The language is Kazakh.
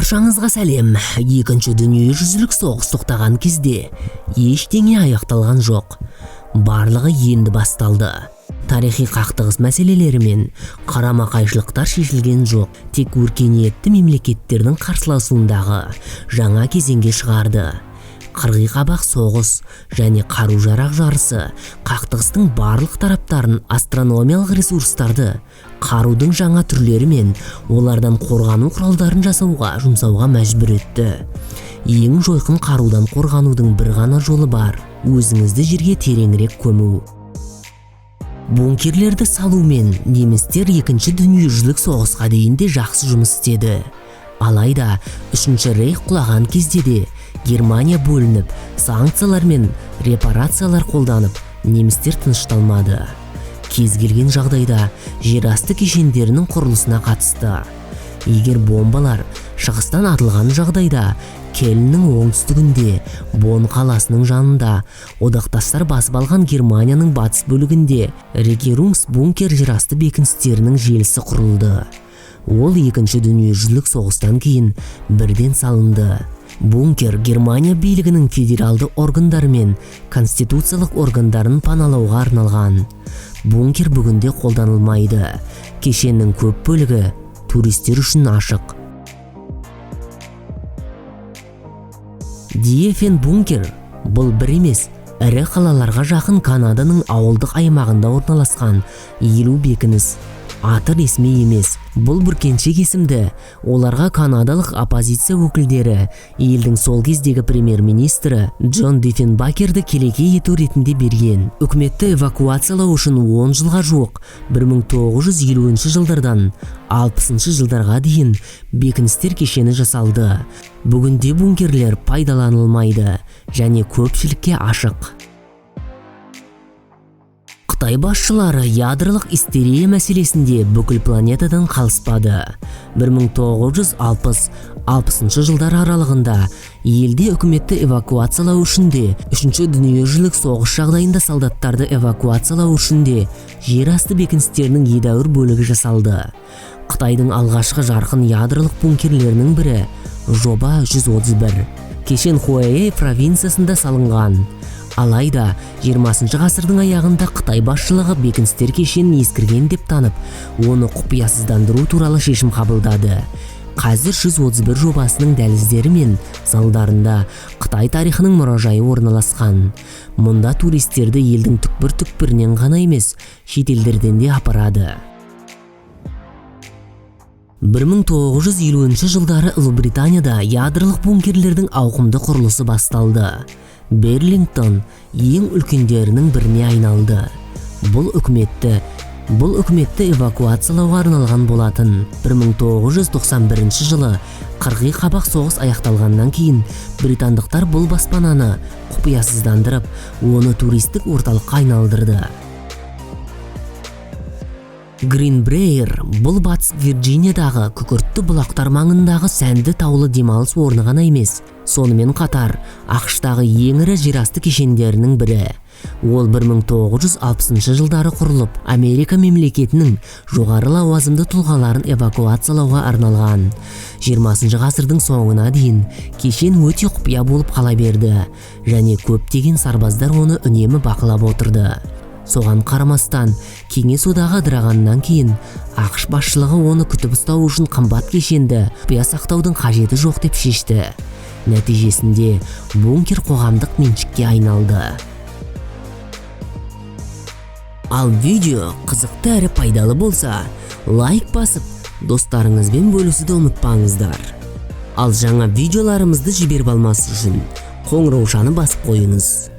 Баршаңызға сәлем. Екінші дүниежүзілік соғыс тоқтаған кезде ештеңе аяқталған жоқ. Барлығы енді басталды. Тарихи қақтығыс мәселелері мен қарама-қайшылықтар шешілген жоқ, тек өркениетті мемлекеттердің қарсыласуындағы жаңа кезеңге шығарды. Қырғи қабақ соғыс және қару-жарақ жарысы қақтығыстың барлық тараптарын астрономиялық ресурстарды, қарудың жаңа түрлері мен олардан қорғану құралдарын жасауға жұмсауға мәжбүр етті. Ең жойқын қарудан қорғанудың бір ғана жолы бар: өзіңізді жерге тереңірек көму. Бункерлерді салумен немістер екінші дүниежүзілік соғысқа дейін де жақсы жұмыс істеді. Алайда Үшінші рейх құлаған кезде де Германия бөлініп, санкциялар мен репарациялар қолданып, немістер тынышталмады. Кез келген жағдайда жерасты кешендерінің құрылысына қатысты. Егер бомбалар шығыстан атылған жағдайда, Кельннің оңтүстігінде, Бонн қаласының жанында, одақтастар басып алған Германияның батыс бөлігінде Регирунгсбункер жерасты бекіністерінің желісі құрылды. Ол екінші дүниежүзілік соғыстан кейін бірден салынды. Бункер Германия билігінің федералды органдары мен конституциялық органдарын паналауға арналған. Бункер бүгінде қолданылмайды. Кешеннің көп бөлігі туристер үшін ашық. Диефен бункер бұл бір емес, ірі қалаларға жақын Канаданың ауылдық аймағында орналасқан 50 бекініс. Аты ресми емес. Бұл бүркеншек есімді оларға канадалық оппозиция өкілдері елдің сол кездегі премьер-министрі Джон Диффенбакерді келеке ету ретінде берген. Үкіметті эвакуациялау үшін 10 жылға жуық, 1950 жылдардан 60 жылдарға дейін бекіністер кешені жасалды. Бүгінде бункерлер пайдаланылмайды және көпшілікке ашық. Қытай басшылары ядролық истерия мәселесінде бүкіл планетадан қалыспады. 1960-60 жылдар аралығында елде үкіметті эвакуациялау үшін де, Үшінші дүниежүзілік соғыс жағдайында солдаттарды эвакуациялау үшін де жер асты бекіністерінің едәуір бөлігі жасалды. Қытайдың алғашқы жарқын ядролық бункерлерінің бірі жоба 131. Кешен Хуэйэй провинциясында салынған. Алайда 20 ғасырдың аяғында Қытай басшылығы бекіністер кешенін ескірген деп танып, оны құпиясыздандыру туралы шешім қабылдады. Қазір 131 жобасының дәліздері мен залдарында Қытай тарихының мұражайы орналасқан. Мұнда туристерді елдің түкпір-түкпірінен ғана емес, шетелдерден де апарады. 1950 жылдары Ұлыбританияда ядролық бункерлердің ауқымды құрылысы басталды. Берлингтон ең үлкендерінің біріне айналды. Бұл үкіметті эвакуациялауға арналған болатын. 1991 жылы қырғи қабақ соғыс аяқталғаннан кейін британдықтар бұл баспананы құпиясыздандырып, оны туристік орталыққа айналдырды. Гринбрейер бұл Батыс Вирджиниядағы күкіртті бұлақтар маңындағы сәнді таулы демалыс орны ғана емес, сонымен қатар АҚШ-тағы ең ірі жерасты кешендерінің бірі. Ол 1960 жылдары құрылып, Америка мемлекетінің жоғары лауазымды тұлғаларын эвакуациялауға арналған. 20 ғасырдың соңына дейін кешен өте құпия болып қала берді және көптеген сарбаздар оны үнемі бақылап отырды. Соған қарамастан, Кеңес одағы ыдырағаннан кейін АҚШ басшылығы оны күтіп ұстау үшін қымбат кешенді құпия сақтаудың қажеті жоқ деп шешті. Нәтижесінде бункер қоғамдық меншікке айналды. Ал видео қызықты әрі пайдалы болса, лайк басып, достарыңызбен бөлісуді ұмытпаңыздар. Ал жаңа видеоларымызды жіберіп алмас үшін қоңыраушаны басып қойыңыз.